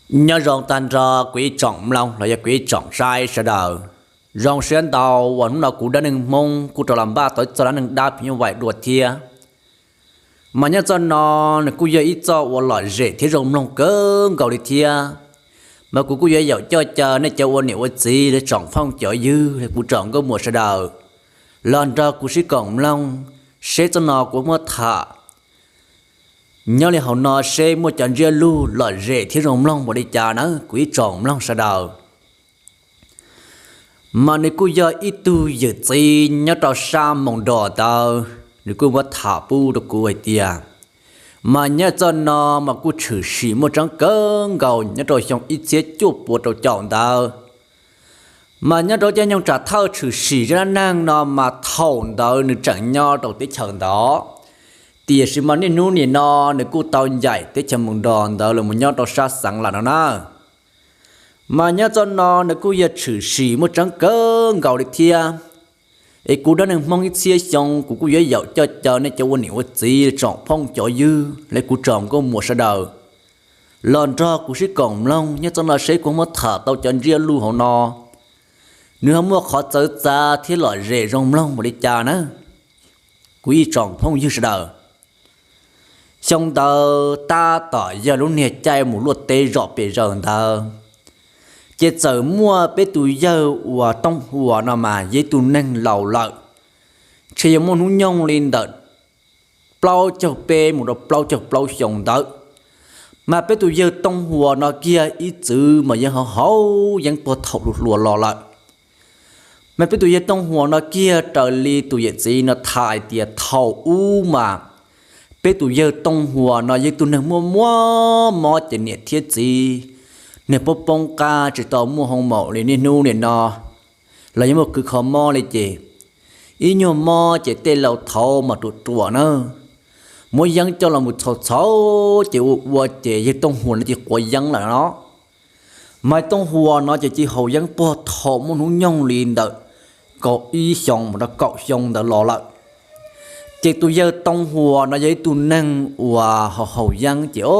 Nyob zoo tag nrho kuv ib tsoom mloog los yog kuv ib tsoom saib sawv daws. Zoo siab ntau uas hnub no kuv Dab Neeg Hmoob kuj rov los npaj tau txoj dab neeg dab phim nyuj vais dua thiab. Mas nyob txoj no nws kuj yog ib txoj uas lom zem thiab zoo mloog kawg nkaus li thiab. Mas kuv kuj yuav yaum coj caw nej cov ua niam ua txiv los tsoom phooj cov ywg, kuv tsoom nkauj muam sawv daws los nrog kuv sib koom mloog seb txoj no kuv muab tham nyob li hauv no seb muaj cov ntsiab lus lom zem thiab zoo mloog npaum li cas na kuv ib tsoom mloog sawv daws. Mas nws kuj yog ib tug yawm txiv nyob rau sab Moos Dos ntawd, nws kuj muab tham pub rau kuv hais tias, mas nyob txoj no mas kuj tshwm sim muaj tseeb kawg nkaus nyob rau xyoo ib txhiab cuaj puas rau caum ntawd. Mas nyob rau caij nyoog tsam thawj tshwm sim zaj dab neeg no mas thaum ntawd nws tseem nyob rau teb chaws ntawd, tiam sis mas niaj hnub nim no nws kuj tau ncaim teb chaws Moos Dos ntawd los mus nyob rau sab xeev lawm no na. Mas nyob txoj no nws kuj yog tshwm sim muaj tseeb kawg nkaus li thiab. Es kuv Dab Neeg Hmoob ib txhiab xyoo kuv kuj yuav yaum coj caw nej cov ua niam ua txiv, tsoom phooj cov ywg los kuv tsoom nkauj muam sawv daws los nrog kuv sib koom mloog nyob txoj no seb kuv muab tham tau cov ntsiab lus hauv no nws ho muaj qhov txawv txav thiab lom zem zoo mloog npaum li cas na kuv ib tsoom phooj ywg sawv daws. Xyoo ntawd tab tom yog lub niag caij mus luaj teb zom pes zaws ntawd, ces txawm muaj peb tus yawg uas Tooj Huas no mas yog ib tug neeg laus lawm, ntshe yuav muaj hnub nyoog li ntawm plaub caug peb mus rau plaub caug plaub xyoo ntawd. Mas peb tus yawg Tooj Huas no kiag ib txwm mas yeej haus haus yeeb puag thaum hluas hluas los lawm. Mas peb tus yawg Tooj Huas no kiag raws li tus yawm txiv no tham hais tias thaum ub mas peb tus yawg Tooj Huas no yog ib tug neeg muaj muaj mob ces niam thiab txiv niag poob poob qab tsis tau muaj hoo maum li niaj hnub nim no los yeej muaj kwv kho mob li ces ib nyuag mob ces tej laus thaud mas ruam ruam na, muab yeeb coj los mus txhaus txhaus ces ua ua ces yawg Tooj Huas no ces quav yeeb lawm no. Mas Tooj Huas no ces cia haus yeeb puag thaum muaj hnub nyoog li ntawm kaum ib xyoos mus rau kaum xyoo ntawd los lawm. Ces tus yawg Tooj Huas no yog ib tug neeg uas haus haus yeeb ces o,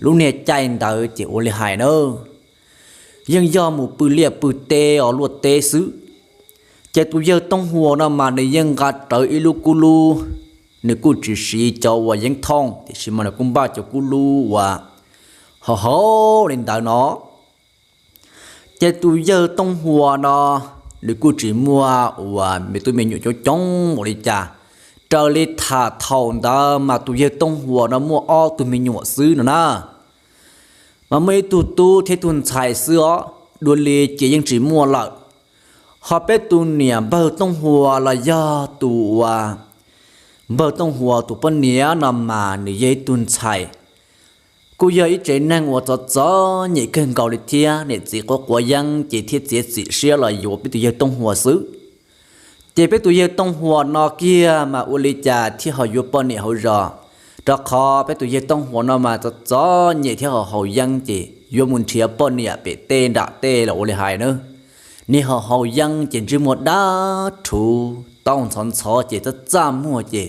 lub niag caij ntawd ces ua li hais na, yeej yog mus pw liaj pw teb os luaj teb xwb. Ces tus yawg Tooj Huas no mas nws yeej nqa rawv ib lub kub lub, nws kuj tsis siv cov uas yeeb thooj tiam sis mas nws kuj npaj cov kub lub uas haus haus li ntawd no. Ces tus yawg Tooj Huas no nws kuj tsis muaj uas me tub me nyuam coob coob npaum li cas. Raws li tham thaum ntawd mas tus yawg Tooj Huas no muaj ob tug me nyuam xwb no na. Mas muaj ib tug tub thiab ib tug ntxhais xwb os, dua li ces yeej tsis muaj lawm. Ho peb tus niam npawg Tooj Huas los yog tus uas npawg Tooj Huas tus poj niam no mas nws yog ib tug ntxhais, kuj yog ib tsev neeg uas txom txom nyem kawg nkaus li thiab, niam txiv quav quav yeeb ces thiaj txiav txim siab los yuav peb tus yawg Tooj Huas xwb. Ces peb tus yawg Tooj Huas no kiag mas ua li cas thiaj ho yuav poj niam hauv zos, rau qhov peb tus yawg Tooj Huas no mas txom txom nyem thiab haus haus yeeb ces yuav mus nrhiav poj niam pem teb nram teb los ua li hais na. Niag haus haus yeeb ces ntsej muag dab rhuv tau ntxhov ntxhov ces txaj txaj muag ces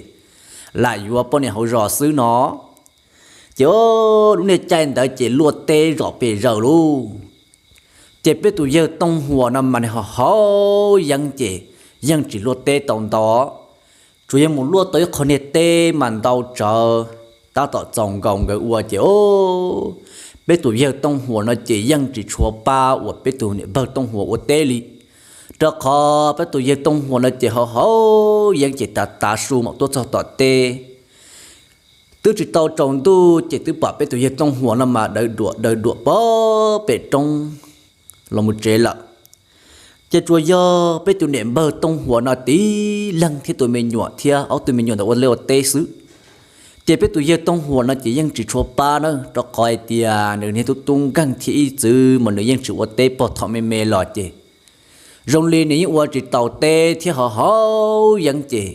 lam yuav poj niam hauv zos xwb no. Ces lub niag caij ntawd ces luaj teb zom pes zaws lauj. Ces peb tus yawg Tooj Huas no mas nws haus haus yeeb ces yeej tsis luaj teb tau ntau, tsuas yog mus luaj tau ib qho niag teb mas ntau tsawv tab tom txaus nkaus nkawd ua ces o, peb tus yawg Tooj Huas no ces yeej tsis tshua pab uas peb tus niam npawg Tooj Huas ua teb li, rau qhov peb tus yawg Tooj Huas no ces haus haus yeeb ces tav tav su mam tuaj txog tom teb. Twb tsis tau tsaus ntuj ces twb pom peb tus yawg Tooj Huas no mas daws duam daws duam pog pem roob los mus tsev lawm. Ces tsuas yog peb tus niam npawg Tooj Huas no tib leeg thiab tus me nyuam thiab ob tug me nyuam ntawd ua liaj ua teb xwb. Ces peb tus yawg Tooj Huas no ces yeej tsis tshua pab na, rau qhov hais tias nws niag tub tub nkeeg thiab ib txwm mas nws yeej tsis ua teb pog thaum me me los ces zoo li nws yeej ua tsis taus teb thiab haus haus yeeb ces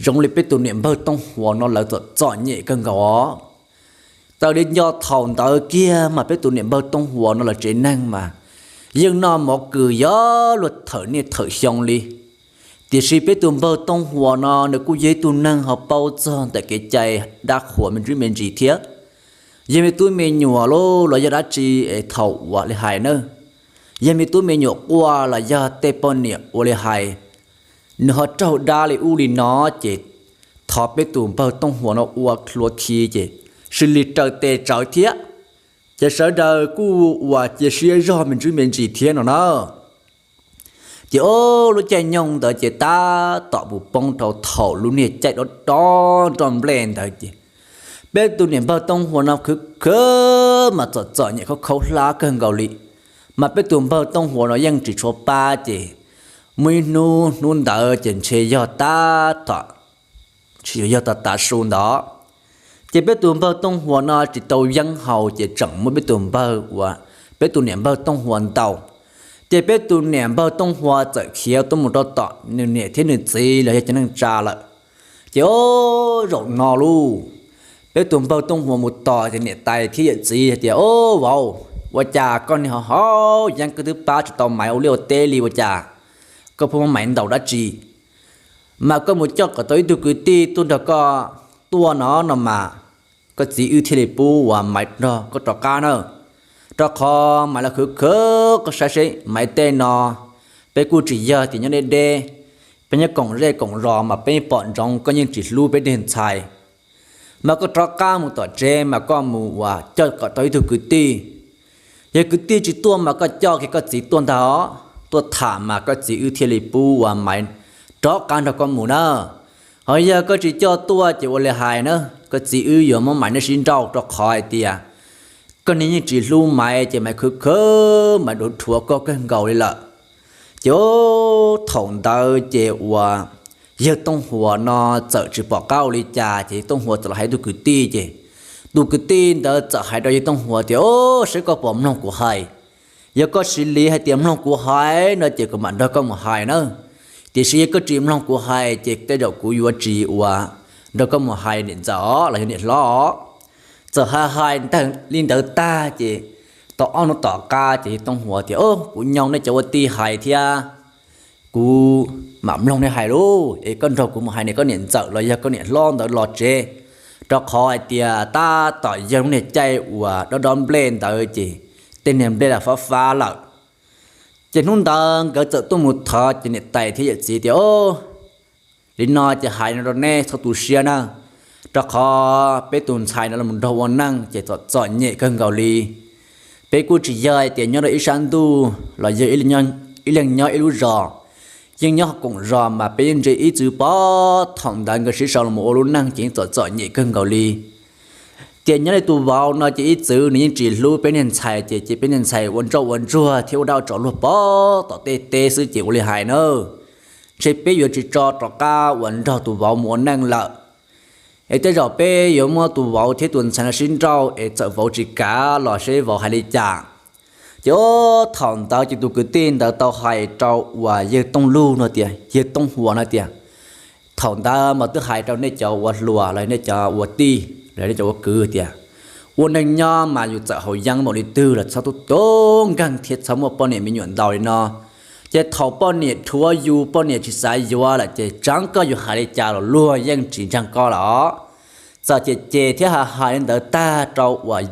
zoo li peb tus niam npawg Tooj Huas no lawv txom txom nyem kawg nkaus os. Txawm li nco thaum ntawd kiag mas peb tus niam npawg Tooj Huas no lawv tsev neeg mas yeej noj mov kws yog luag thawm niaj thawm xyoo li. Tiam sis peb tus npawg Tooj Huas no nws kuj yog ib tug neeg ho paub txog ntawm kev cai dab qhuas me ntsis me ntsis thiab. Yog me tub me nyuam los yog dab tsi es thaum ua li hais na, yog me tub me nyuam quaj los yog tej poj niam ua li hais, nws ho raug dab li ub li no, ces thov peb tus npawg Tooj Huas no ua hlua khi ces cia li raws tes tsawv thiab. Ces sawv daws kuj ua cia siab zog me ntsis me ntsis thiab no na. Ces o, lub caij nyoog ntawd ces tab tom mus poob rau thaum lub niag caij dob dob nroj nplej ntawd ces peb tus niam npawg Tooj Huas no khwv khwv mas txom txom nyem khaub khaub hlab kawg nkaus li. Mas peb tus npawg Tooj Huas no yeej tsis tshua pab ces muaj ib hnub, hnub ntawd ces ntshe yog tab tom, tsis yog, yog tom tav su ntawd, ces peb tus npawg Tooj Huas no tsis tau yeeb haus ces tseem muab peb tus npawg uas, peb tus niam npawg Tooj Huas ntaus. Ces peb tus niam npawg Tooj Huas txawm khiav tuaj mus rau tom nws niam thiab nws txiv los yog cov neej tsa lawm. Ces o, zaum no lauj, peb tus npawg Tooj Huas mus tos ces niam tais thiab yawm txiv hais tias, O vauv, ua cas koj niag hauv hauv yeeb koj twb pab tsis tau Maiv ua liaj ua teb li, ua cas koj pheej muab Maiv ntaus dab tsi? Mas koj mus coj kom tau ib tug kwv tij tuaj nrog koj tuaj no no mas koj txiv wb thiaj li pub uas Maiv nrog koj rov qab na. Rau qhov Maiv los khwv khwv, koj saib seb Maiv tej no, peb kuj tsis yog tias nyob deb deb, peb nyob koom zej koom zos mas peb pom ntsoov koj yeej tsis hlub peb niag ntxhais. Mas koj rov qab mus tom tsev mas koj mus uas coj kom tau ib tug kwv tij. Yog kwv tij tsis tuaj mas koj coj kiag koj txiv tuaj ntag os, tuaj tham mas koj txiv wb thiaj li pub uas Maiv rov qab nrog koj mus na. Ho yog koj tsis coj tuaj ces ua li hais na, koj txiv wb yuav muab Maiv neb sib nrauj, rau qhov hais tias koj niag yeej tsis hlub Maiv ces Maiv khwv khwv, Maiv dhuav dhuav koj kawg nkaus li lawm. Ces thaum ntawd ces uas yawg Tooj Huas no txawm tsis pom qab ua li cas ces Tooj Huas txawm los hais tus kwv tij ces tus kwv tij ntawd txawm hais rau yawg Tooj Huas tias, O, saib koj puas mloog kuv hais. Yog koj siv li hais tias mloog kuv hais no ces kuv mam nrog koj mus hais na. Tiam sis yog koj tsis mloog kuv hais ces tej zaum kuv yuav tsis uas nrog koj mus hais niam ntxawm los yog niam hlob. Txawm hais hais li ntawd tag ces tau ob hnub tom qab ces yawg Tooj Huas tias, O, kuv nyoo nej cov ua tij hais thiab, kuv mam mloog nej hais lauj. Es koj nrog kuv mus hais niam, koj niam ntxawm los yog koj niam hlob ntawd los tsev, rau qhov hais tias tab tom yog lub niag caij uas dob dob nplej ntawd ces tej niag nplej los fab fab lawm. Ces hnub ntawd nkawd txawm tuaj mus thov ces niam tais thiab yawm txiv tias, O, li no ces hais no rau nej txhob tu siab na, rau qhov peb tus ntxhais no los nrog ua neej ces txom txom nyem kawg nkaus li. Peb kuj tsis yog hais tias nyob rau ib sab ntuj los yog ib leeg nyob ib lub zos, yeej nyob koom zos mas peb yeej ntsia ib txwm pom thaum ntawd nkawd sib sau los ua lub neej ces yeej txom txom nyem kawg nkaus li. Tias nyob li tus vauv no ces ib txwm nws yeej tsis hlub peb niag ntxhais ces, ces peb niag ntxhais ua ntsoj ua ntsuag thiab ua dab ua tsov luag pov tom tej teb xwb ces ua li hais na, ntshe peb yuav tsis tso rov qab uas nrog tus vauv mus ua neej lawm. Es tej zaum peb yuav muab tus vauv thiab tus ntxhais no sib nrauj es txawm vauv tsis kav los seb vauv hais li cas. Ces thaum ntawd ces tus kwv tij ntawd tau hais rau uas yawg Tooj Lug no tias, yawg Tooj Huas no tias, thaum ntawd mas twb hais rau nej cov ua hluas los nej cov ua tij los nej cov ua kwv tias, ua neej nyob mas yus txawm haus yeeb npaum li twg los txhob tub tub nkeeg thiab txhob muaj poj niam me nyuam ntau li no. Ces thaum poj niam dhuav yus, poj niam tsis xav yuav lawm ces tseev koj yuav hais li cas los luag yeej tsis ntseeg koj lawm. Txawm ces ces thiab hais hais li ntawd tag rau uas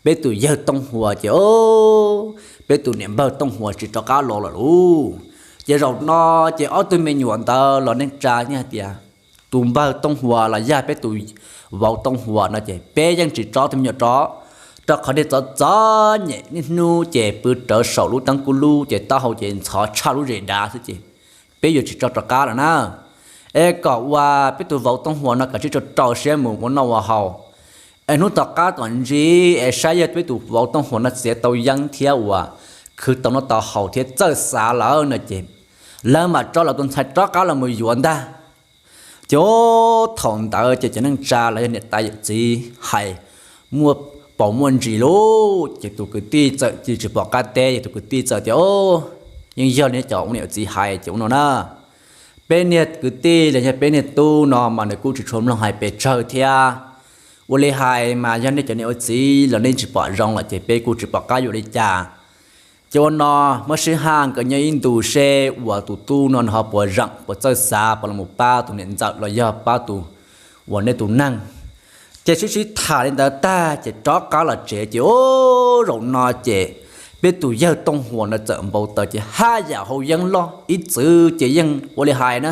peb tus yawg Tooj Huas ces, o, peb tus niam npawg Tooj Huas tsis rov qab los lawm lauj. Ces zaum no ces ob tug me nyuam ntawd los neej tsa thiaj hais tias, tus npawg Tooj Huas los yog peb tus vauv Tooj Huas no ces peb yeej tsis tso tus me nyuam rov, rau qhov niag txom txom nyem niaj hnub ces pw rawv saum lub teeb kub lub ces taub hau ces ntxhov tshaj lub zes dav xwb ces peb yuav tsis tso rov qab lawm na. Es kom uas peb tus vauv Tooj Huas no kav tsij rau rau siab mus ua noj ua haus, es hnub tom qab tom ntsis es saib yog peb tus vauv Tooj Huas no txiav tau yeeb thiab uas khwv tau noj tau haus thiab txawj xav lawm no ces lawv mam tso lawv tus ntxhais rov qab los mus yuav ntag. Ces thaum ntawd ces cov neej tsa los yog niam tais yawm txiv hais muaj paus muaj ntsis lauj, ces tus kwv tij txawm cia tsis pom qab teb, ces tus kwv tij txawm tias, O, yeej yog li nej cov ua niam txiv hais ces ua no na, peb niag kwv tij los yog peb niag tub no mas nws kuj tsis tshua mloog hais pes tsawg thiab. Ua li hais mas yog nej cov niam ua txiv los nej tsis pom zoo lawm ces peb kuj tsis pom qab yuav li cas. Ces ua no, muab sib haj nkawd nyob ib ntus seb uas tus tub no nws ho puas zeem puas txawj xav puas los pab tus niam ntxawm los yog pab tus uas nej tus neeg. Ces sib sib tham li ntawd tag ces rov qab los tsev ces o, zaum no ces peb tus yawg Tooj Huas no txawm npau taws ces haj yam haus yeeb loj ib txwm ces yeej ua li hais na,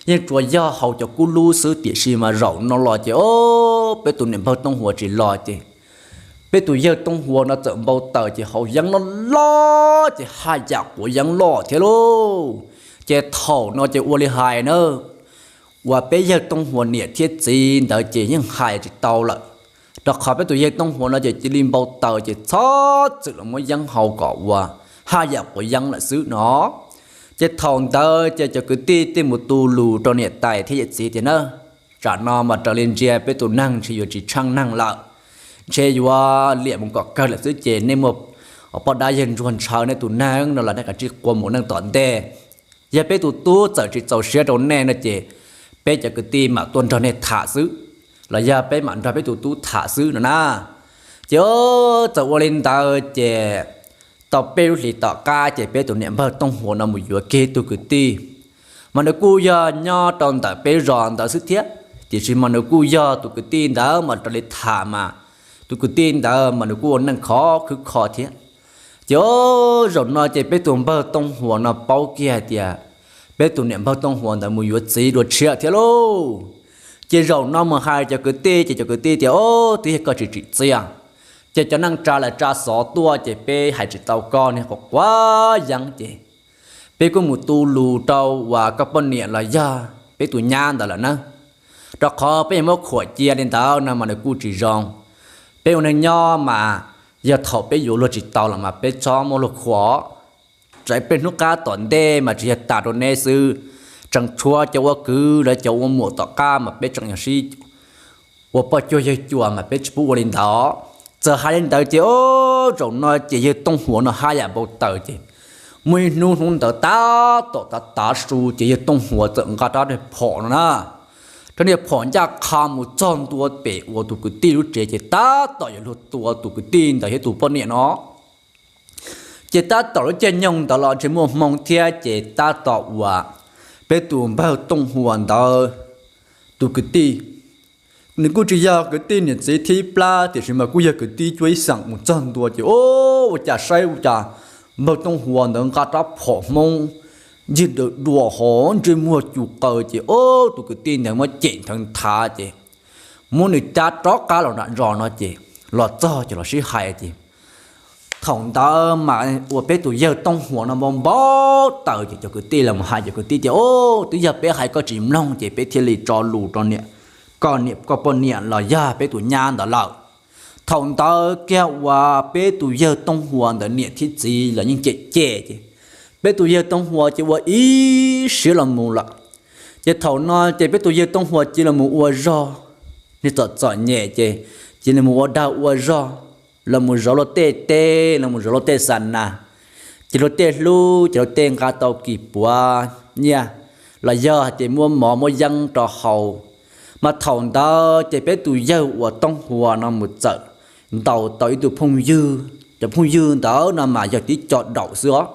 yeej tsuas yog haus cov kub lub xwb tiam sis mas zaum no los ces o, peb tus niam npawg Tooj Huas tsis los ces peb tus yawg Tooj Huas no txawm npau taws ces haus yeeb loj loj ces haj yam quav yeeb loj thiab lauj. Ces thaum no ces ua li hais na, uas peb yawg Tooj Huas niam thiab txiv ntawd ces yeej hais tsis tau lawm, rau qhov peb tus yawg Tooj Huas no ces cia li npau taws ces txhob txwm los muab yeeb haus kom uas haj yam quav yeeb lawm xwb no. Ces thaum ntawd ces cov kwv tij thiaj mus tu lus rau niam tais thiab yawm txiv tias na, tsam no mas raws li ntsia peb tus neeg ntshe yuav tsis tsheej neeg lawm, ntshe yuav liam mus kom kawg lawm xwb ces nej muaj poj dab yawg ntsuag ntshaw nej tus neeg no los nej kav tsij quas mus neej tom ntej. Yog peb tus tub txawm tsis txaus siab rau nej no ces peb cov kwv tij mam tuaj nrog nej tham xwb, los yog peb mam nrog peb tus tub tham xwb no na. Ces txawm ua li ntawd ces tau peb lub hlis tom qab ces peb tus niam npawg Tooj Huas no mus yuav kiag tus kwv tij. Mas nws kuj yog nyob rau ntawm peb zos ntawd xwb thiab, tiam sis mas nws kuj yog tus kwv tij ntawd mas raws li tham mas tus kwv tij ntawd mas nws kuj ua neej khov khwb kho thiab. Ces zaum no ces peb tus npawg Tooj Huas no paub kiag hais tias peb tus niam npawg Tooj Huas ntawd mus yuav txiv dua tshiab thiab lauj. Ces zaum no mus hais cov kwv tij ces cov kwv tij tias o, twb yog koj tsis tsim txiaj, ces cov neej tsa lawv tsa xov tuaj ces peb hais tsis tau koj niag quav quav yeeb ces peb kuj mus tu lus rau uas koj poj niam los yog peb tus nyab ntawd lawm na, rau qhov peb yuav muab khuam cia li ntawd no mas nws kuj tsis zoo. Peb ua neeg nyob mas yog thaum peb yuav luag tsis tau los mas peb txhob muab luag khuam. Tsam peb hnub qab tom ntej mas tsis yog tas rau neb xwb, tseem tshuav cov ua kwv lawv cov ua muam tom qab mas peb tseem yog sib ua poj cuag yawg cuas mas peb tsis pub ua li ntawd. Txawm hais li ntawd ces o, zaum no ces yawg Tooj Huas no haj yam npau taws ces muaj ib hnub hnub ntawd tab tom tav tav su ces yawg Tooj Huas txawm nqa rab niag phom no na, rab niag phom ncaj qha mus txog ntua pem uas tus kwv tij lub tsev ces tab tom yuav luag tua tus kwv tij ntawd thiab tus poj niam no. Ces tab tom lub caij nyoog ntawd los ntshe muaj hmoo thiab ces tab tom uas peb tus npawg Tooj Huas ntawd tus kwv tij, nws kuj tsis yog kwv tij niam txiv thib plab tiam sis mas kuj yog kwv tij cuab ib xeem mus txog ntua ces o, ua cas saib ua cas npawg Tooj Huas ntawd nqa rab phom Hmoob ncig dua hauv ntsej muag cus qaws ces o, tus kwv tij ntawd muab cem nthawv nthav ces muab nws cab rov qab los nram zos no ces los txog ces los sib hais ces thaum ntawd mas ua peb tus yawg Tooj Huas no npau npau taws ces cov kwv tij los hais cov kwv tij tias o, twb yog peb hais koj tsis mloog ces peb thiaj li tso lus rau niam, koj niam koj poj niam los yog peb tus nyab ntawd lawm. Thaum ntawd kiag uas peb tus yawg Tooj Huas ntawd niam thiab txiv los yeej cem cem ces peb tus yawg Tooj Huas ces ua ib siab los mus lawm. Ces thaum no ces peb tus yawg Tooj Huas cia li mus ua zog, niag txom txom nyem ces cia li mus ua dag ua zog, los mus zov luag tej teb, los mus zov luag tej xa nas, ces luag tej hlub ces luag tej nqa tau kis puav nyiaj, los yog hais tias muab mov muab yeeb rau haus. Mas thaum ntawd ces peb tus yawg uas Tooj Huas no mus txawm ntaus tau ib tug phooj ywg, cov phooj ywg ntawd no mas yog tib co daum xwb os.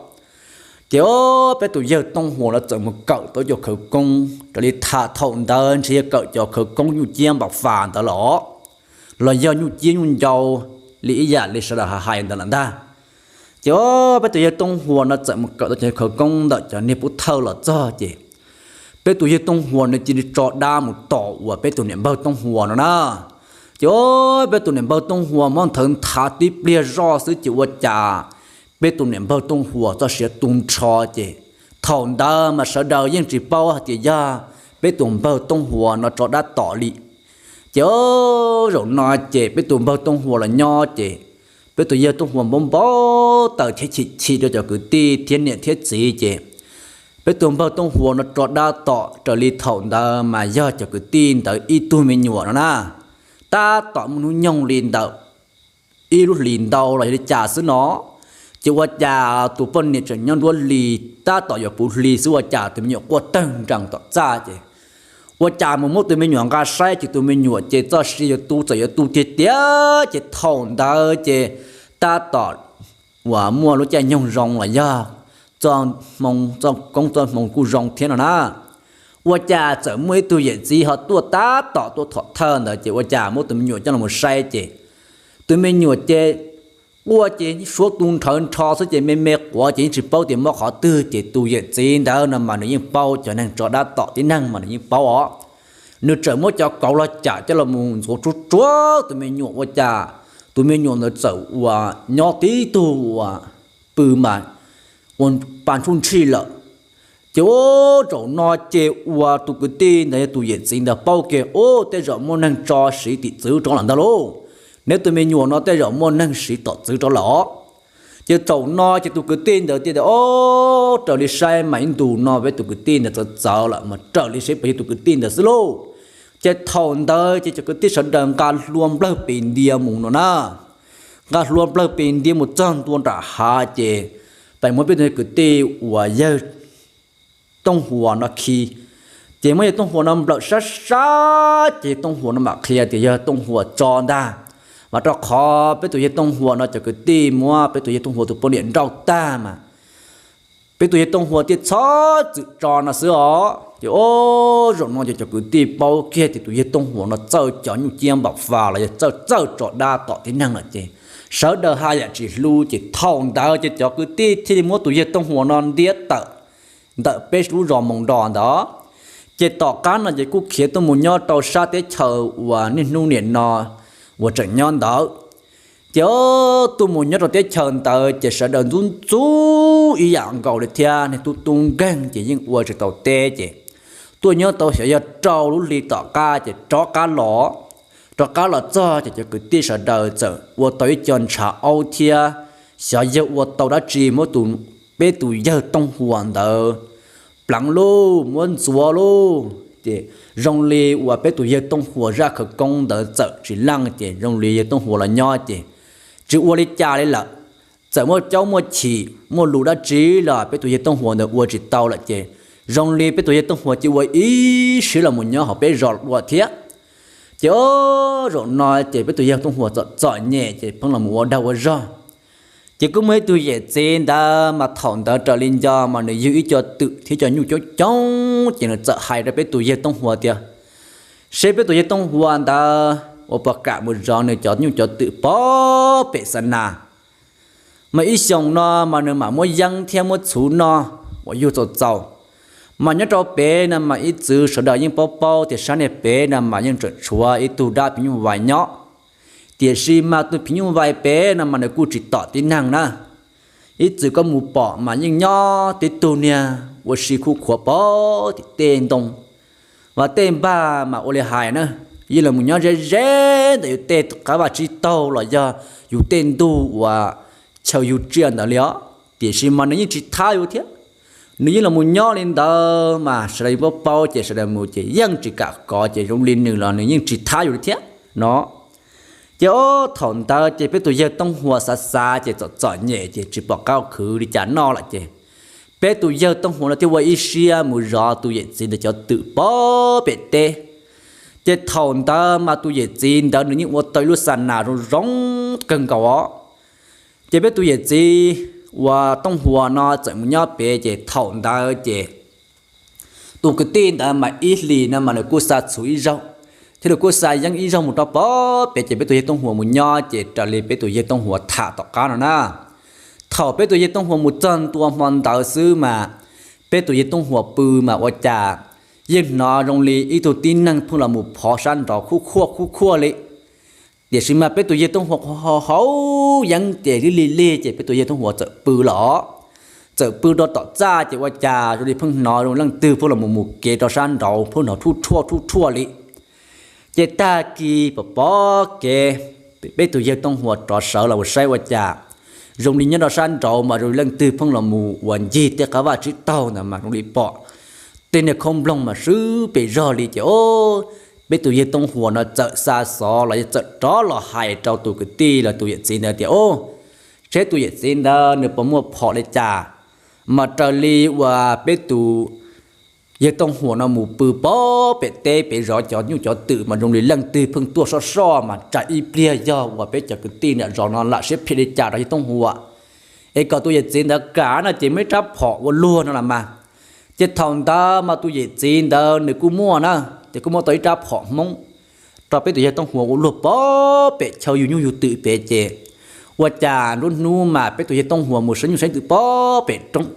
Ces o, peb tus yawg Tooj Huas no txawm mus kawm tau cov khawv koob, raws li tham thaum ntawd ntshe yog kawm cov khawv koob nyuj ciab npam fas ntawd los, los yog nyuj ciab nyuj ncau li ib yam li sawv daws hais hais ntawd lawm ntag. Ces o, peb tus yawg Tooj Huas no txawm mus kawm tau cov khawv koob ntawm cov niag pub thawj los txog ces peb tus yawg Tooj Huas no cia li tso dab mus tom uas peb tus niam npawg Tooj Huas no na. Ces o, peb tus niam npawg Tooj Huas muab nthawv nthav tib pliag zoj xwb ces ua cas peb tus niam npawg Tooj Huas txoj sia tu nrho ces thaum ntawd mas sawv daws yeej tsis paub hais tias yog peb tus npawg Tooj Huas no tso dab tom li. Ces o, zaum no ces peb tus npawg Tooj Huas los nyob ces peb tus yawg Tooj Huas npau npau taws thiab chim chim rau cov kwv tij thiab niam thiab txiv ces peb tus npawg Tooj Huas no tso dab tom raws li thaum ntawd mas yog cov kwv tij ntawd ib tug me nyuam no na, tab tom muaj hnub nyoog li ntawm ib lub hlis ntau los yog li cas xwb no. Ces ua cas tus poj niam tseem nyob nruab hlis tab tom yuav puv hlis xwb ua cas tus me nyuam quaj tawg nrees tom txaj ces ua cas mus muab tus me nyuam nqa saib ces tus me nyuam ces txoj sia yuav tu txawm yuav tu tiag tiag ces thaum ntawd ces tab tom uas muaj lub caij nyoog zoo los yog txoj hmoo txoj koob txoj hmoo kuj zoo thiab no na. Ua cas txawm muaj ib tug yawm txiv ho tuaj tab tom tuaj thom thawj ntawd ces ua cas muab tus me nyuam coj los saib ces tus me nyuam ces quaj ces suab tu nrhawv nrho xwb ces me me quav ces yeej tsis paub tias mob qhov twg ces tus yawm txiv ntawd no mas nws yeej paub, cov neeg tso dab tom tib neeg mas nws yeej paub os. Nws txawm muab cov kauv los cam coj los mus ntxuav tsuag tsuag tus me nyuam ua cas tus me nyuam ntawd txawm uas nyob tib tug uas pw mas ua pa ntshuj ntshij lawm. Ces ua zaum no ces uas tus kwv tij ntawd yog tus yawm txiv ntawd paub kiag, ua tej zaum muaj neeg tso siv tim txwv rau lawm ntag lauj. Neb tus me nyuam no tej zaum muaj neeg siv tom txwv rau lawm os. Ces thaum no ces tus kwv tij ntawd thiaj tias, o, raws li saib mas ib ntus no peb tus kwv tij ntawd txawv txawv lawm mas raws li saib puas yog tus kwv tij ntawd xwb lauj. Ces thaum ntawd ces cov kwv tij sawv daws nqa hlua nplawg pes ntia mus no na. Nqa hlua nplawg pes ntia mus txog ntua nram hav ces pem muab peb tus kwv tij uas yawg Tooj Huas no khi. Ces muab yawg Tooj Huas no nplawm sab sab ces yawg Tooj Huas no mam qhia tias yawg Tooj Huas tso ntag, mas rau qhov peb tus yawg Tooj Huas no cov kwv tij muab peb tus yawg Tooj Huas tus poj niam nrauj tag mas peb tus yawg Tooj Huas thiaj txhob txwm tso no xwb os. Ces ua zaum no ces cov kwv tij paub kiag tias tus yawg Tooj Huas no txawj cov nyuj ciab npam fas los yog txawj txawj tso dab tom tib neeg lawm ces sawv daws haj yam tsis hlub ces thaum ntawd ces cov kwv tij thiaj li muab tus yawg Tooj Huas no ntiab tawm ntawm peb lub zos Moos Dos ntawd. Ces tom qab no ces kuj khiav tuaj mus nyob rau sab teb chaws uas niaj hnub nim no uas tseem nyob ntawd. Ces tuaj mus nyob rau teb chaws ntawd ces sawv daws ntxub ntxub ib yam nkaus li thiab, niag tub tub nkeeg ces yeej ua tsis tau teb ces tuaj nyob tau xyov yog rau lub hli tom qab ces rov qab los, rov qab los txog ces cov kwv tij sawv daws txawm ua tau ib co ntshav aub thiab xyov yog ua tau dab tsi muab tus, peb tus yawg Tooj Huas ntawd pleev lauj, muab ntxuav lauj. Ces zoo li uas peb tus yawg Tooj Huas zaj khawv koob ntawd txawm tsis leej ces zoo li yawg Tooj Huas los nyob ces tsis ua li cas li lawm. Txawm muaj caub muaj chim muaj lus dab tsi los peb tus yawg Tooj Huas ntawd ua tsis tau lawm ces zoo li peb tus yawg Tooj Huas cia ua ib siab los mus nyob hauv peb zos dua thiab. Ces o, zaum no ces peb tus yawg Tooj Huas txom txom nyem ces pheej los mus ua dag ua zog. Ces kuj muaj ib tug yawm txiv ntawd mas thaum ntawd raws li nco mas nws yug ib co twm thiab cov nyuj coob coob ces nws txawm hais rau peb tus yawg Tooj Huas tias, seb peb tus yawg Tooj Huas ntawd ua puas kam mus zov nws cov nyuj cov twm pov pem xa nas. Mas ib xyoos no mas nws mam muab yeeb thiab muab txhuv noj uas yug txaus txaus. Mas nyob rau pem no mas ib txwv sawv daws yeej paub paub tias sab niag pem no mas yeej tseem tshuav ib tug dab phim nyuj vais nyob. Tiam sis mas tus phim nyuj vais pem no mas nws kuj tsis tom tib neeg na. Ib txwv koj mus pom mas yeej nyob tib tug niag ua si khuj khuav pov tim tej ntoo. Mas tej npag mas ua li hais na, yeej los mus nyob ze ze ntawm yus tej qab vaj tsib taug los yog yus tej ntug uas chaw yug tsiaj ntawd li os. Tiam sis mas nws yeej tsis thab yus thiab. Nws yeej los mus nyob li ntawd mas sawv daws yeej paub paub ces sawv daws mus ces yeej tsis kam kov ces zoo li nws los nws yeej tsis thab yus li thiab no. Ces o, thaum ntawd ces peb tus yawg Tooj Huas xav xav ces txom txom nyem ces tsis pom qab khwv li cas noj lawm ces peb tus yawg Tooj Huas no thiaj ua ib siab mus zov tus yawm txiv ntawd cov twm pov pem teb. Ces thaum ntawd mas tus yawm txiv ntawd nws yeej ua tau ib lub xa nas zoo zoo kawg nkaus os. Ces peb tus yawm txiv uas Tooj Huas no txawm mus nyob pem ces thaum ntawd ces tus kwv tij ntawd mas ib hlis no mas nws kuj xa txhuv ib zaug, thiab nws kuj xa yeeb ib zaug mus rau pov pem ces peb tus yawg Tooj Huas mus nyob ces raws li peb tus yawg Tooj Huas tham tom qab no na. Thaum peb tus yawg Tooj Huas mus txog ntua hmo ntawd xwb mas peb tus yawg Tooj Huas pw mas ua cas yeej hnov zoo li ib tug tib neeg pheej los mus phov sab nraud khuj khuaj khuj khuaj li. Tiam sis mas peb tus yawg Tooj Huas haus yeeb ces lig lig lig ces peb tus yawg Tooj Huas txawm pw lawm. Txawm pw rau tom txaj ces ua cas zoo li pheej hnov zoo leej twg pheej los mus mus kev rau sab nraud pheej hnov thuj thuaj thuj thuaj li. Ces tag kis pom pom kev, peb tus yawg Tooj Huas rov sawv los mus saib ua cas zoo li nyob rau sab nraud mas zoo li leej twg pheej los mus uas ncig tej qab vaj tsib taug ntawd mas zoo li pom tej niag khaub nploog mas swb pes zog li ces o, peb tus yawg Tooj Huas no txawm xa xov los yog txawm rov los hais rau tus kwv tij los tus yawm txiv ntawd tias o, seb tus yawm txiv ntawd nws puas muaj phom li cas. Mas raws li uas peb tus yawg Tooj Huas no mus pw pov pem teb pem zov cov nyuj cov twm mas zoo li leej twg pheej tuaj soj soj mas tsam ib pliag yog uas peb cov kwv tij nram zos no lam siab phem li cas rau yawg Tooj Huas es kom tus yawm txiv ntawd kam no ces muaj ib rab phom ua luag no los mas. Ces thaum ntawd mas tus yawm txiv ntawd nws kuj muaj na, ces kuj muaj tau ib rab phom Hmoob rau peb tus yawg Tooj Huas ua luag pov pem chaw yug nyuj yug twm pem ces ua cas nruab hnub mas peb tus yawg Tooj Huas mus saib nyuj saib twm pov pem roob,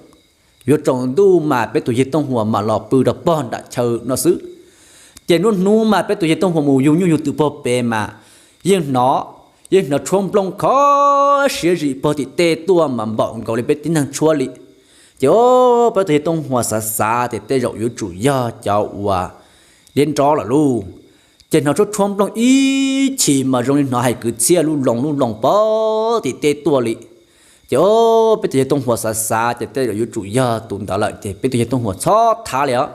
yuav tsaus ntuj mas peb tus yawg Tooj Huas mam los pw rau pog nram chaw no xwb. Ces nruab hnub mas peb tus yawg Tooj Huas mus yug nyuj yug twm pog pem mas yeej hnov, yeej hnov tshuab nplooj khov siab zim pog tim tej tuaj mas npaum nkaus li peb tib neeg tshuab li. Ces o, peb tus yawg Tooj Huas xav xav tias tej zaum yuav tsum yog cov uas liab nrob lawm lauj. Ces hnov tshuab tshuab nplooj ib chim mas zoo li hnov hais kwv txhiaj lub loo lub loo pog tim tej tuaj li. Ces o, peb tus yawg Tooj Huas xav xav ces tej zaum yuav tsum yog tus ntawd lawm ces peb tus yawg Tooj Huas txhob thav li os.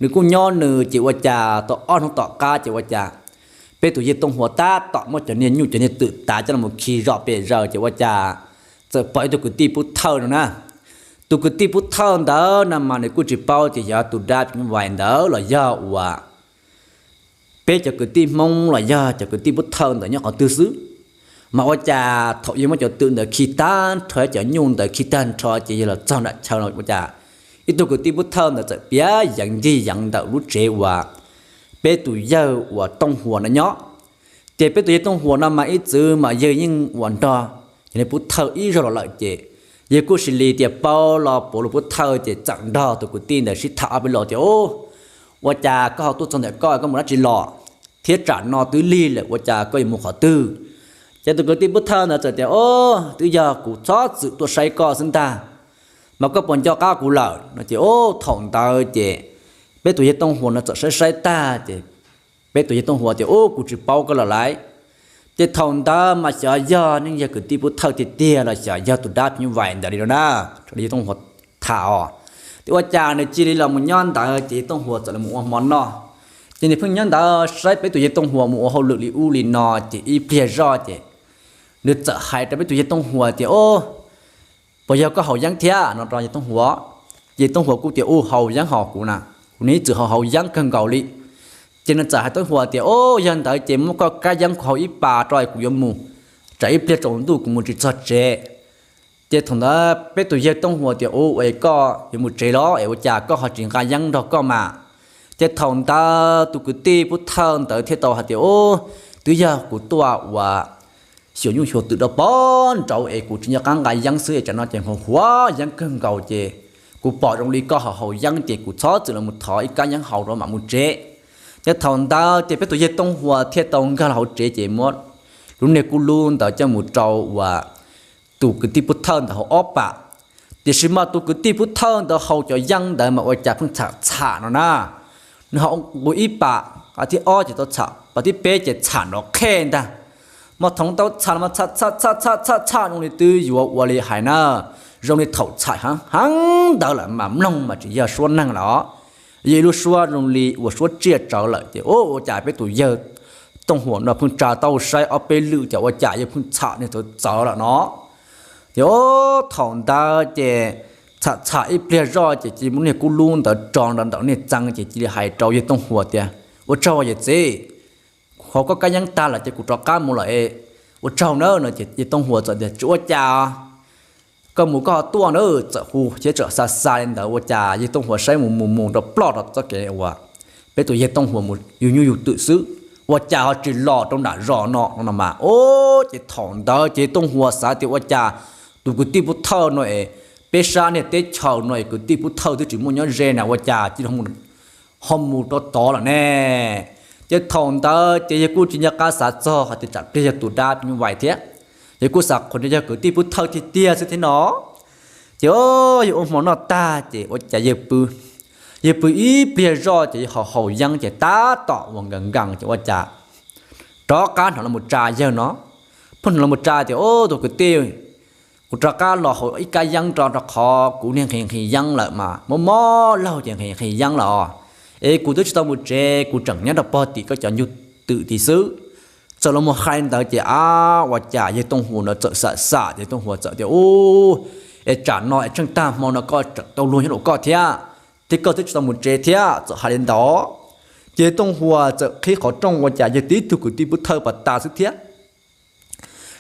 Nws kuj nyob nws ces ua cas tau ob hnub tom qab ces ua cas peb tus yawg Tooj Huas tab tom muab cov niag nyuj cov niag twm tav coj los khi zom pem zaws ces ua cas txawm pom ib tug kwv tij Pub Thawj no na. Tus kwv tij Pub Thawj ntawd no mas nws kuj tsis paub tias yog tus dab phim nyuj vais ntawd los yog uas peb cov kwv tij Hmoob los yog cov kwv tij Pub Thawj ntawd nyob qhov twg xwb. Mas ua cas thaum yog muab cov twm ntawd khi tag nrho, cov nyuj ntawd khi tag nrho ces yog los txog nram chaw los ua cas ib tug kwv tij Pub Thawj ntawd txawm piav yeev ncig yeev ntawm lub tsev uas peb tus yawg uas Tooj Huas no nyob. Ces peb tus yawg Tooj Huas no mas ib txwm mas yawg yeej uas nrog yog li Pub Thawj ib zaug los lawm ces yawg kuj xws li tias paub los puav lus Pub Thawj ces txawm nrog tus kwv tij ntawd sib tham ob peb los tias, Ua cas koj ho tuaj txog ntawm koj, koj mus dab tsi los? Thiab tsam no twb lig lawm ua cas koj yuav mus qhov twg? Ces tus kwv tij Pub Thawj ntawd txawm tias, O, twb yog kuv txhob txwm tuaj saib koj xwb ntag, mas koj puas nco qab kuv lawm no. Ces o, thaum ntawd ces peb tus yawg Tooj Huas no txawm saib saib tag ces peb tus yawg Tooj Huas tias, U, kuv tsis paub koj lawm lauj. Ces thaum ntawd mas xyov yog neeg yog kwv tij Pub Thawj tiag tiag los xyov yog tus dab phim nyuj vais ntawd li no na. Yawg Tooj Huas tham os, tias ua cas nws cia li los mus nyob ntawd ces yawg Tooj Huas txawm los mus ua hmo noj. Ces nws pheej nyob ntawd saib peb tus yawg Tooj Huas mus ua hauj lwm li ub li no ces ib pliag zoj ces nws txawm hais rau peb tus yawg Tooj Huas tias, O, puas yog koj haus yeeb thiab no rau yawg Tooj Huas? Yawg Tooj Huas kuj tias, U, haus yeeb hos kuv na, kuv ib txwm haus haus yeeb kawg nkaus li. Ces nws txawm hais Tooj Huas tias, O, yog ntawd ces muab koj kab yeeb kuv haus ib pas rau es kuv yuav mus, tsam ib pliag tsaus ntuj kuv mus tsis txog tsev. Ces thaum ntawd peb tus yawg Tooj Huas tias, U, es koj yuav mus tsev los es ua cas koj ho tsis nqa yeeb nrog koj mas? Ces thaum ntawd tus kwv tij Pub Thawj ntawd thiaj tau hais tias, U, twb yog kuv tuaj uas xyuas nyuj xyuas twm rau pog nraud es kuv tsis nco qab nqa yeeb xwb es tsam no ces haus huav yeeb kawg nkaus ces kuv pom zoo li koj ho haus yeeb ces kuv txhob txwm los mus thov ib kab yeeb haus rau mam mus tsev. Ces thaum ntawd ces peb tus yawg Tooj Huas thiaj tau nkag los hauv tsev ces muab lub niag kub lub ntawd coj mus rau uas tus kwv tij Pub Thawj ntawd haus ob pas. Tiam sis mas tus kwv tij Pub Thawj ntawd haus cov yeeb ntawd mas ua cas pheej txham txham no na. Nws haus nqus ib pas, pas thib ob ces tau txham, pas thib peb ces txham nrov qhej ntag. Mas thaum tau txham mas txham txham txham txham txham txham zoo li twb yuav ua li hais na, zoo li thaum txham heev heev ntawd lawm mas mloog mas tsis yog suab neeg lawm os, yog ib lub suab zoo li uas suab tsiaj tsawv lawm ces ua cas peb tus yawg Tooj Huas no pheej tsa tau saib ob peb lwm ces ua cas yawg pheej txham niag txawv txawv lawm no. Ces thaum ntawd ces txham txham ib pliag zoj ces cia li muab niag kub lub ntawd tso ntawm niag txee ces cia li hais rau yawg Tooj Huas tias, Ua tsaug yawm txiv, haus koj kab yeeb tag lawm ces kuv rov qab mus lawm es ua tsaug nawb no. Ces yawg Tooj Huas txawm tias, Tsis ua cas, koj mus koj ho tuaj na. Txawm hu thiab txawm xa xa li ntawd ua cas yawg Tooj Huas saib mus mus mus rau ploj rau txoj kev uas peb tus yawg Tooj Huas mus yug nyuj yug twm xwb, ua cas ho tsis los rau nram zos no no mas. Ces thaum ntawd ces yawg Tooj Huas xav tias ua cas tus kwv tij Pub Thawj no es peb sab niag teb chaws no es kwv tij Pub Thawj twb tsis muaj nyob ze na ua cas cia li ho mus rau tod lawm ne. Ces thaum ntawd ces yawg kuj tsis nco qab xav txog hais tias tsam pliag yog tus dab phim nyuj vais thiab, yawg kuj xav qhuas tias yog kwv tij Pub Thawj tiag tiag xwb thiab no. Ces yawg ua hmo noj tag ces ua cas yawg pw ib pliag zoj ces yawg haus haus yeeb ces tab tom uas nkees nkees ces ua cas rov qab hnov los mus tsa yawg no. Pheej hnov los mus tsa tias, Ub, tus kwv tij, kuv rov qab los haus ib kab yeeb rau, rau qhov kuv niag nqhis nqhis yeeb lawm mas mob mob laug ces nqhis nqhis yeeb lawm os. Es kuv twb tsis tau mus tsev, kuv tseem nyob rau pog tim koj cov nyuj twm tid xwb. Txawm los mus hais li ntawd ces ab ua cas yawg Tooj Huas ntawd txawm xam xam ces Tooj Huas txawm tias, Ub, es tsam no es tsheej tag hmo no koj tseem tau luag nyob nraum koj thiab, thiab koj twb tsis tau mus tsev thiab. Txawm hais li ntawd ces Tooj Huas txawm qhib qhov rooj ua cas yog tib tug kwv tij Pub Thawj pas tas xwb thiab.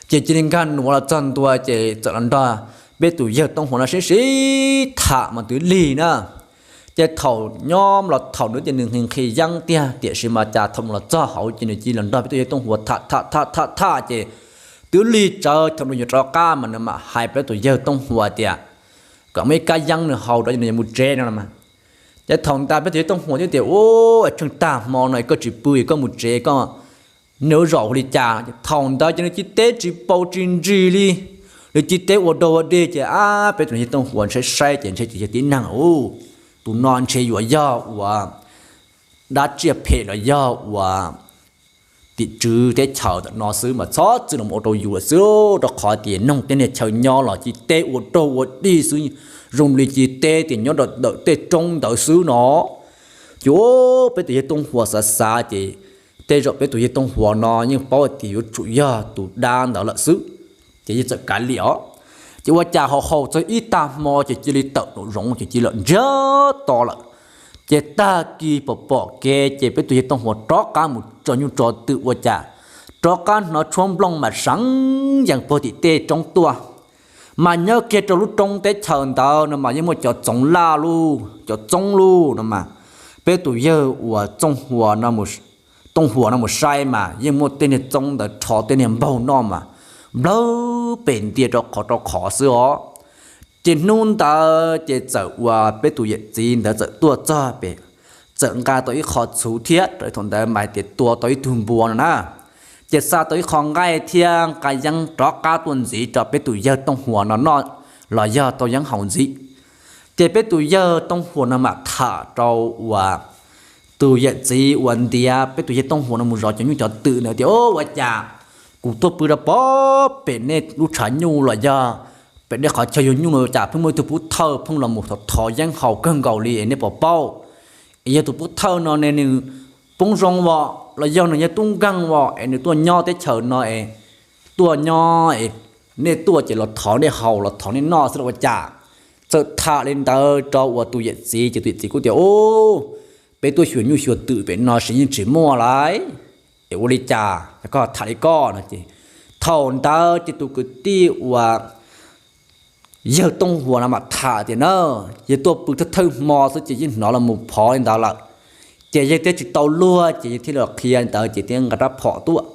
Ces cia li nkag nuav los txog ntua ces txawm los nrog peb tus yawg Tooj Huas no sib sib tham mas twb lig na. Ces thaum nyob los thaum nws ces nws nqhis nqhis yeeb tiag, tiam sis mas cas thaum los txog hauv ces nws cia li los nrog peb tus yawg Tooj Huas tham tham tham tham tham ces twb lig tsawv, thaum nws yuav rov qab mas nws mam hais peb tus yawg Tooj Huas tias kom muaj ib kab yeeb nws haus rau ces nws yuav mus tsev no los mas. Ces thaum ntawd peb tus yawg Tooj Huas thiaj tias, Ua, tsheej tag hmo no koj tsis pw koj mus tsev koj, nws ua zaum hu li cas? Thaum ntawd ces nws cia li teb tsis paus tsis ntsis li, nws cia li teb ua dog ua dig ces ab peb tus yawg Tooj Huas saib saib ces ntshe tsis yog tib neeg, tus no ntshe yuav yog uas dab tsiaj phem los yog uas tim tswv teb chaws ntawm no xwb mas txhob txwm los ua rau yus lawm xwb, rau qhov tias noog tej niag chaw nyob los cia li teb ua dog ua dig xwb, zoo li cia li teb tias nyob rau ntawm tej roob ntawd xwb no. Ces peb tus yawg Tooj Huas xav xav ces tej zaum peb tus yawg Tooj Huas no yeej paub tias yuav tsum yog tus dab ntawd lawm xwb, ces yeej txawm kav liam os. Ces ua cas haus haus txog ib tag hmo ces cia li tawm nraum zoov ces cia li ntsiag to lawm. Ces tag kis pom pom kev ces peb tus yawg Tooj Huas rov qab mus tso nyuj tso twm ua cas rov qab hnov tshuab nplooj mas seev yees puag tim tej roob tuaj. Mas nyob kiag rau lub roob teb chaws ntawd no mas yeej muaj cov txoov laj lauj, cov txoob lauj no mas. Peb tus yawg uas Tooj Huas no mus saib mas yeej muaj tej niag txoob ntawd rho tej niag npaug noj mas nplawg pem ntia rau qhov rau qhov xwb os. Ces hnub ntawd ces txawm uas peb tus yawm txiv ntawd txawm tuaj txog pem, txawm nqa tau ib qho txhuv thiab rau thaum ntawd mas hais tias tua tau ib tug npua no na. Ces xa tau ib qho nqaij thiab nqa yeeb rov qab tuaj ntxiv rau peb tus yawg Tooj Huas no noj los yog tau yeeb haus ntxiv. Ces peb tus yawg Tooj Huas no mam tham rau uas tus yawm txiv uas ntiav peb tus yawg Tooj Huas no mus zov cov nyuj cov twm ntawd tias, Ua cas kuv tuaj pw rau pem nej lub tshav nyuj los yog pem nej qhov chaw yug nyuj no cas pheej muaj ib tug pub thawj pheej los mus thov thov yeeb haus kawg nkaus li es nej puas paub? Es yog tus pub thawj no ne nws poob zoo os los yog nws yog tub nkeeg os es nws tuaj nyob teb chaws no es tuaj nyob es nej tuaj ces los thov nej haus los thov nej noj xwb los ua cas? Txawm tham li ntawd rau uas tus yawm txiv ces tus yawm txiv kuj tias, Ub, peb tuaj xyuas nyuj xyuas twm pem no sis yeej tsis muaj lawm, es ua li cas koj tham li koj no ces thaum ntawd ces tus kwv tij uas yawg Tooj Huas no mam tham tias na, yog tuaj pw thawj thawj hmo xwb ces yeej hnov los mus phov li ntawd lawm. Ces yawg thiaj tsis tau luag ces yawg thiaj los qhia li ntawd ces thiaj nqa rab phom tuaj.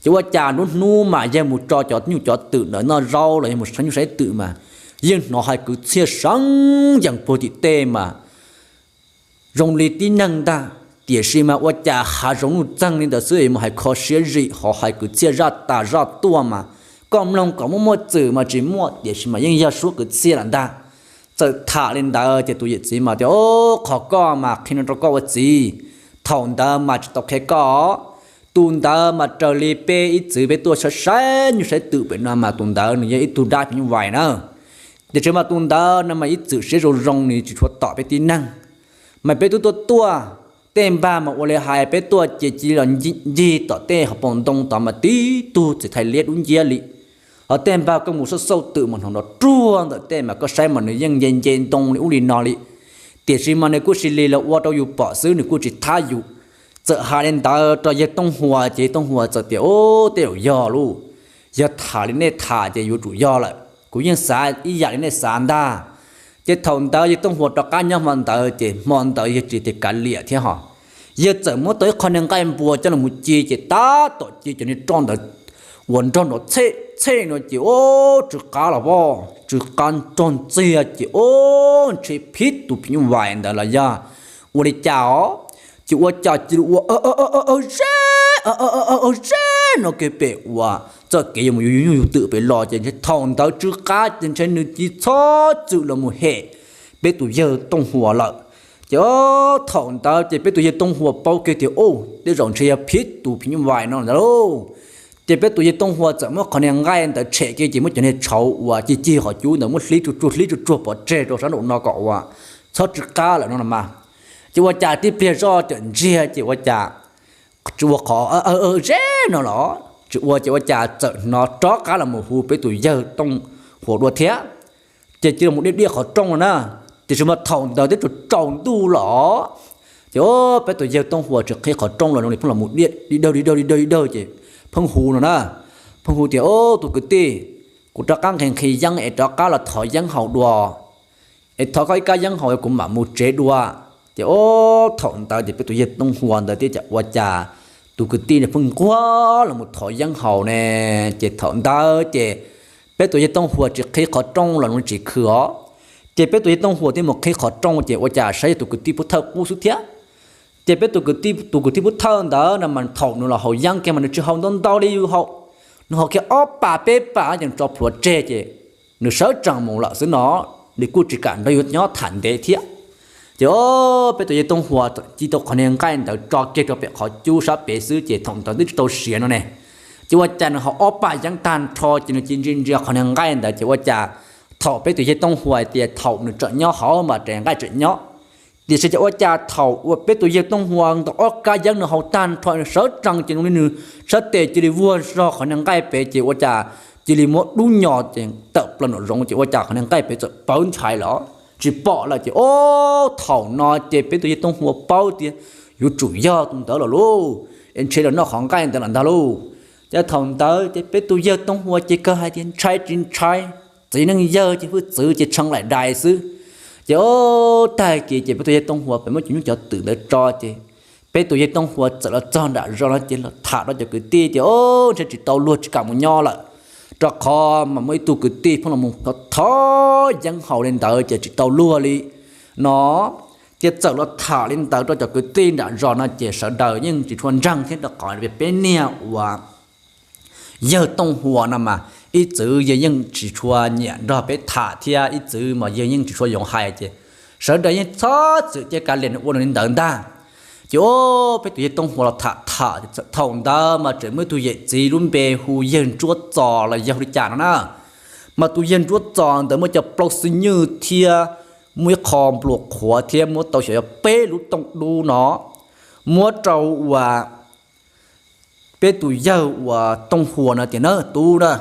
Ces ua cas nruab hnub mas yawg mus tso cov nyuj cov twm ntawd noj zaub los yog mus saib nyuj saib twm mas yeej hnov hais kwv txhiaj seev yees puag tim tej mas zoo li tib neeg ntag. Tiam sis mas ua cas hav zoov nuj txeeg li ntawd xwb es mus hais kho siab zim ho hais kwv txhiaj zaj tas zaj tuaj mas koj mloog kom muaj muaj txwm mas tsis muaj tiam sis mas yeej yog suab kwv txhiaj lawm ntag. Txawm tham li ntawd ces tus yawm txiv mas tias, Ob, qhov koj mas qhia no rau koj ua txiv, thaum ntawd mas tsis tau qhia koj. Tus ntawd mas raws li peb ib txwm peb tuaj saib saib nyuj saib twm pem no mas tus ntawd nws yog ib tug dab phim nyuj vais na. Tiam sis mas tus ntawd no mas ib txwm siab zoo zoo nws tsis tshua tom peb tib neeg. Mas peb twb tuaj tuaj, tej npag mas ua li hais peb tuaj ces cia li los ncig tom tej hauv paus ntoo tod mas tib tug txiv thais liab dub nciab li. Ho tej npag koj mus xauj xauj twm mas hnov nrov ruag ntawm tej mas koj saib mas nws yeej nce nce ntoo li ub li no li. Tiam sis mas nws kuj cia li los ua rau yus pom xwb, nws kuj tsis thab yus. Txawm hais li ntawd rau yawg Tooj Huas ces yawg Tooj Huas txawm tias, Ub, tej zaum yog lauj, yog tham li nej tham ces yuav tsum yog lawm, kuv yeej xav ib yam li nej xav ntag. Ces thaum ntawd yawg Tooj Huas rov qab nyob hmo ntawd ces hmo ntawd yawg tsis tias kav liam thiab ho, yawg txawm muab tau ib qho niag nqaij npua coj los mus ci ces tab tom ci cov niag roj ntawd uas nrog nrov txhej txhej no ces ub tsw qab los vaj, tsw qab nrog ntxiag ces ub ntshe phib tus phim nyuj vais ntawd los yog ua li cas os. Ces ua cas cia li ua aw ze, aw ze no kiag pem uas txoj kev yuav mus yug nyuj yug twm pem los ces ntshe thaum ntawd tsw qab ces ntshe nws cia li txhob txwm los mus hem peb tus yawg Tooj Huas lawm. Ces thaum ntawd ces peb tus yawg Tooj Huas paub kiag tias, Ub, tej zaum ntshe yog phib tus phim nyuj vais no ntag lauj. Ces peb tus yawg Tooj Huas txawm muab qhov niag nqaij ntawd tshem kiag ces muab cov niag tshauv uas cig cig qhov cub ntawd muab hlib tsuag tsuag hlib tsuag tsuag pov tseg rau sab nraum no kom uas txhob tsw qab lawm no los mas. Ces ua cas tib pliag zoj cawm ntsiag ces ua cas tsis ua qhov aw ze no los tsis ua ces ua cas txawm hnov rov qab los mus hu peb tus yawg Tooj Huas dua thiab. Ces cia li mus diaj diaj qhov rooj no na. Tiam sis mas thaum ntawd twb tsaus tsaus ntuj los, ces peb tus yawg Tooj Huas tsis qhib qhov rooj los zoo li pheej los mus diaj di dawg di dawg di dawg di dawg ces pheej hu no na, pheej hu tias, Ob, tus kwv tij, kuv rov qab nqhis nqhis yeeb es rov qab los thov yeeb haus dua. es thov koj ib kab yeeb haus kuv mam mus tsev dua. Ces ob thaum ntawd ces peb tus yawg Tooj Hua ntawd thiaj ua cas tus kwv tij pheej nquag los thov yeeb haus ne. Ces thaum ntawd ces peb tus yawg Tooj Hua tsis qhib qhov rooj los nws tsis khw os. Ces peb tus yawg Tooj Hua thiaj mus qhib qhov rooj ces ua cas saib yog tus kwv tij Pub Thawj qub xwb thiab. Ces peb tus kwv tij, tus kwv tij Pub Thawj ntawd no mas thaum nws los haus yeeb kiag mas nws tsis haus ntau ntau li yus haus, nws haus kiag ob pas peb pas ces nws tso plhuav tseg ces nws sawv tsees mus lawm xwb no, nws kuj tsis kam nrog yus nyob tham ntev thiab. Ces peb tus yawg Tooj Hua ci tau qhov niag nqaij ntawd tso kiag rau pem qhov cub sab pem xwb ces thaum ntawd twb tsis tau siav no ne. Ces ua cas nws haus ob pas yeeb tag nrho ces nws cia li ntsia ntsia qhov niag nqaij ntawd ces ua cas thaum peb tus yawg Tooj Hua hais tias thaum nws tseem nyob hauv mas ces nqaij tseem nyob, tiam sis ces ua cas thaum uas peb tus yawg Tooj Hua ntaus ob kab yeeb nws haus tag nrho nws sawv tsees ces zoo li nws sab tes cia li vuag zog qhov niag nqaij pem ces ua cas cia li muab dub nyos ces tawm plaws nraum zoov ces ua cas qhov niag nqaij pem txawm pawv ntshai lawm tsis pom lawm ces ob thaum no ces peb tus yawg Tooj Hua paub tias yuav tsum yog tus ntawd lawm lauj, es ntshe los noj qhov nqaij ntawd lawm ntag lauj. Ces thaum ntawd ces peb tus yawg Tooj Hua ces kawg hais tias ntshai tsis ntshai, txiv neej yawg ces hwj txwv ces tshee laim dais xwb. Ces ob tag kis ces peb tus yawg Tooj Hua pem muab cov nyuj cov twm ntawd tso ces peb tus yawg Tooj Hua txawm los txog nram zos no ces los tham rau cov kwv tij tias ob ntshe tsis tau luag tsis kam mus nyob lawm, rau qhov mas muaj ib tug kwv tij pheej los thov yeeb haus li ntawd ces tsis tau luag li no. Ces txawm los tham li ntawd rau cov kwv tij nram zos no ces sawv daws yeej tsis tshua ntseeg thiab rau qhov peb niag uas yawg Tooj Hua no mas ib txwv yawg yeej tsis tshua nyiam nrog peb tham thiab ib txwv mas yawg yeej tsis tshua yoov hais ces sawv daws yeej txhob txwm cia kav liam nws ua nws li ntawd ntag. Ces ob peb tus yawg Tooj Hua los tham tham thaum ntawd mas tseem muaj ib tug yawm txiv lub npe hu yawg Ntsuab Txos los yog li cas no na. Mas tus yawg Ntsuab Txos ntawd muaj cov plaub xib nyuj thiab muaj ib qho nplua qhuav thiab muab tau xyov yog peb lub tooj dub no muab rau uas peb tus yawg uas Tooj Hua no tias na tub na,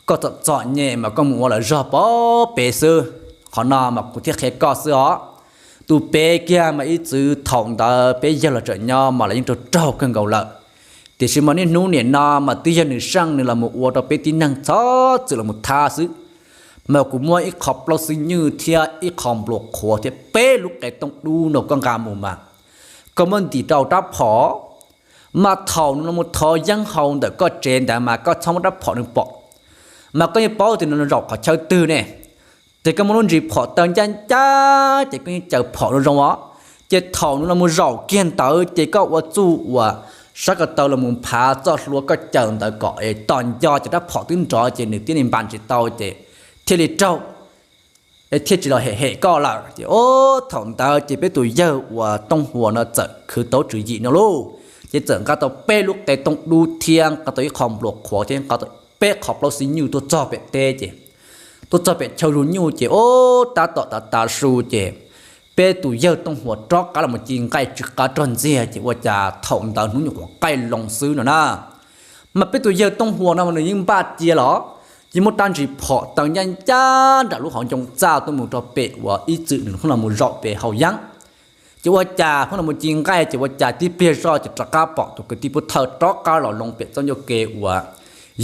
koj txom txom nyem mas koj mus ua lawm zog pov pem xwb, qhov no mas kuv thiaj qhia koj xwb os. Tus pem kiag mas ib txwv thaum ntawd peb yawg los tseem nyob mas los yeej raug raug kawg nkaus lawm, tiam sis mas niaj hnub nim no mas twb yog nws seej nws los mus ua rau peb tib neeg txhob txwm los mus thab xwb. Mas kuv muab ib qho plaub xib nyuj thiab ib qho nplua qhuav thiab peb lub qe tooj dub no koj nqa mus mas koj muab ntim rau rab phom, mas thaum nws los mus thov yeeb haus ntawm koj tsev ntawd mas koj txhob muab rab phom nws pom, mas koj yeej paub tias nws zaum qhov chaw twg ne. Ces koj muab lub ntsis phom taw ncaj ncaj ces koj yeej caws phom zoo zoo os. Ces thaum nws los mus zaum kiag ntawd ces koj ua txuj uas sab ko taw los mus phav txoj hlua koj caws ntawd kom es tos nco ces rab phom twb nrov ces nws thiaj li npas tsis tau ces thiaj li raug, thiaj tsis los hem hem koj lawm. Ces ob thaum ntawd ces peb tus yawg uas Tooj Hua no txawm khwv tau tswv yim no lauj, ces txawm nqa tau peb lub qe tooj dub thiab nqa tau ib qho nplua qhuav thiab nqa tau peb qho plaub xib nyuj tuaj txog pem teb ces tuaj txog pem chaw zug nyuj ces ob tab tom tav tav su ces peb tus yawg Tooj Hua rov qab los mus ci nqaij tsw qab rog ntxiag ces ua cas thaum ntawd hnub nyuam qhuav qaij loo xwb no na. Mas peb tus yawg Tooj Hua no nws yeej npaj cia los, yeej muab rab ntsis phom taw ncaj ncaj nram lub hauv ncoo txaj tuaj mus rau pem uas ib txwm nws pheej los mus zaum pem haus yeeb. Ces ua cas pheej los mus ci nqaij ces ua cas tib pliag zoj ces rov qab pom tus kwv tij Pub Thawj rov qab los loo pem txoj ncauj ke uas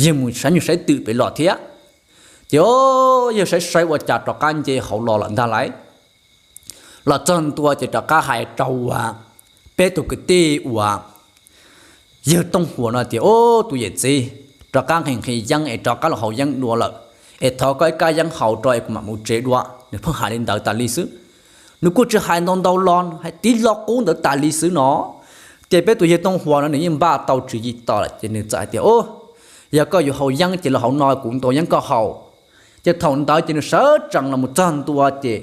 yawg mus saib nyuj saib twm pem los thiab. Ces yawg saib saib ua cas rov qab nce hauv los lawm ntag lauj. Los txog ntua ces rov qab hais rau uas peb tus kwv tij uas yawg Tooj Hua no tias, Ob, tus yawm txiv, rov qab nqhis nqhis yeeb es rov qab los haus yeeb dua lawm, es thov koj ib kab yeeb haus rau es kuv mam mus tsev dua. Nws pheej hais li ntawd tas li xwb. Nws kuj tsis hais ntau ntau lo, hais tib lo qub ntawd tas li xwb no. Ces peb tus yawg Tooj Hua no nws yeej npaj tau tswv yim tos lawm ces nws txawm hais tias, Ob, yog koj yuav haus yeeb ces los hauv no kuv ntaus yeeb koj haus. Ces thaum ntawd ces nws sawv tsees los mus txog ntua ces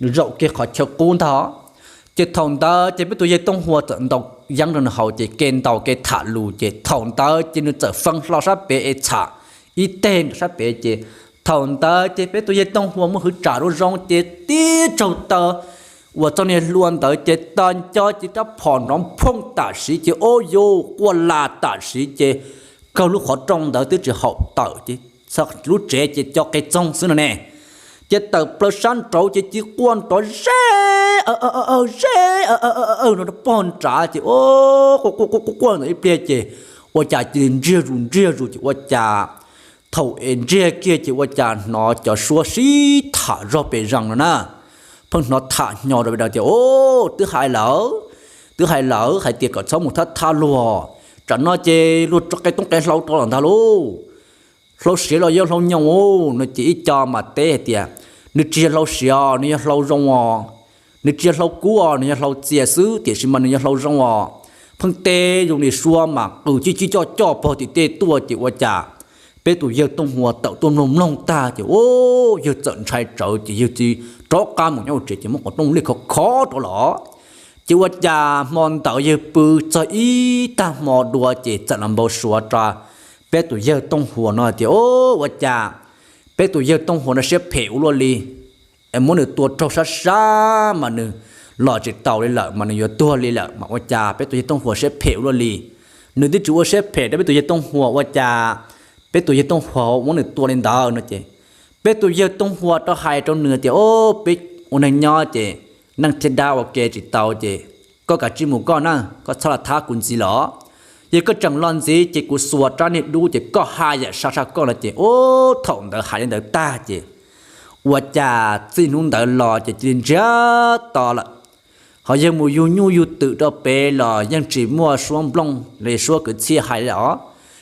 nws zaum kiag qhov chaw qub ntag. Ces thaum ntawd ces peb tus yawg Tooj Hua txawm ntaus yeeb rau nws haus ces kev ntaus kev tham lus ces thaum ntawd ces nws txawm fee hlo sab pem es txham ib teg sab pem ces thaum ntawd ces peb tus yawg Tooj Hua muaj hwv tsam zoo zoo ces tib tsaug taw uas txoj niag hlua ntawd ces tos nco ces rab phom nrov phooj tam sim ces ob yuj quaj las tam sim ces kaug lub qhov rooj ntawd twb tsis haum tawm ces lub tsev ces co qe txoog xwb no ne. Ces tawm plaws sab nraud ces ci quaj nrov ze, ze, no rau pog nrad ces quaj quaj quaj ntawd ib pliag ces ua cas cia li ntsiag zus ntsiag zus ces ua cas Thaum es ntsiag kiag ces ua cas hnov cov suab sib tham zog pes zees no na, pheej hnov tham hnyo rau pes daws tias, Os, twb hais lawm, twb hais lawm hais tias kom txhob mus thab thab luag, tsam no ces luag qe toob qe hlau rau los ntag lauj. Hlau siav los yog hlau nyoos no ces ib co mas teb hais tias, Nws tsis yog hlau siav, nws yog hlau zoo os. Nws tsis yog hlau kub os, nws yog hlau txias xwb, tiam sis mas nws yog hlau zoo os. Pheej teb zoo li suab mas qw cib cib coj coj pog tim tej tuaj ces ua cas peb tus yawg Tooj Huas tawm tuaj mloog mloog tag ces, Os, yawg txawm ntshai tsawv ces yawg txiv rov qab mus nyob hauv tsev ces muab qhov rooj liaj khov khov rau los. Ces ua cas hmo ntawd yawg pw txog ib tag hmo dua ces txawm los npau suav rau peb tus yawg Tooj Huas no tias, Os, ua cas peb tus yawg Tooj Huas no siab phem ua luaj li, es muab nws tua raug sab sab mas nws los tsis taus li lawm mas nws yuav tuag li lawm mas ua cas peb tus yawg Tooj Huas siab phem ua luaj li. Nws twb tsis ua siab phem rau peb tus yawg Tooj Huas ua cas peb tus yawg Tooj Huas muab nws tua li ntawd no ces peb tus yawg Tooj Huas rov hais rau nws tias, Os, peb ua neeg nyob ces neeg thiab dab ua ke tsis tau ces koj kav tsij mus koj na, koj txhob los thab kuv ntxiv los. Yog koj tseem los ntxiv ces kuv xuas rab niag dub ces koj haj yam sab tshaj koj no ces, Os, thaum ntawd hais li ntawd tag ces ua cas txij hnub ntawd los ces cia li ntsiag to lawm. Ho yawg mus yug nyuj yug twm rau pem los yeej tsis muaj suab nplooj li suab kwv txhiaj hais li os,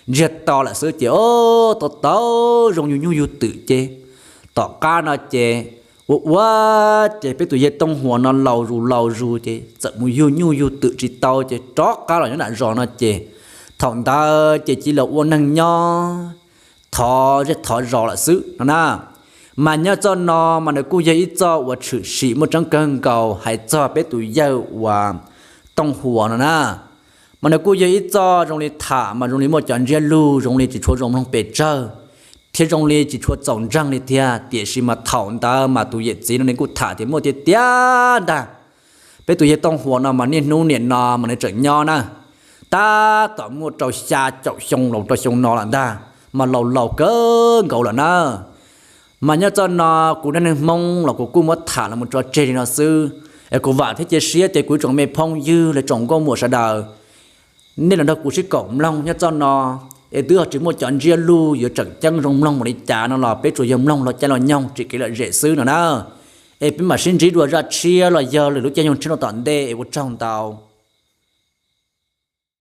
ntsiag to lawm xwb ces, Os, tau tau zoo yug nyuj yug twm ces tom qab no ces ua ua ces peb tus yawg Tooj Huas no laus zus laus zus ces txawm mus yug nyuj yug twm tsis tau ces rov qab los nyob nram zos no ces thaum ntawd ces cia li los ua neeg nyob thov zej thov zos lawm xwb no na. Mas nyob txoj no mas nws kuj yog ib txoj uas tshwm sim muaj tseeb kawg nkaus hais txog peb tus yawg uas Tooj Huas no na. Mas nws kuj yog ib txoj zoo li tham mas zoo li muaj cov ntsiab lus zoo li tsis tshua zoo mloog pes tsawg thiab zoo li tsis tshua txaus ntseeg li thiab, tiam sis mas thaum ntawd mas tus yawm txiv no nws kuj tham tias muaj tiag tiag ntag. Peb tus yawg Tooj Huas no mas niaj hnub nim no mas nws tseem nyob na, tab tom muaj rau xya caum xyoo los rau xyoo no lawm ntag, mas laus laus kawg nkaus lawm na. Mas nyob txoj no kuv dab neeg Hmoob los kuv kuj muab tham los mus tso tseg li no xwb, es kuv vam thiab cia siab tias kuv tsoom me phooj ywg los tsoom nkauj muam sawv daws nej los nrog kuv sib koom mloog nyob txoj no, es twb ho tsis muaj cov ntsiab lus yuav tseem ceeb zoo mloog npaum li cas no los peb tsuas yog mloog los caij los nyoog tsim kev lom zem xwb no na. Es peb mam sib ntsib dua zaj tshiab los yog lwm lub caij nyoog tshiab no tom ntej es ua tsaug ntau.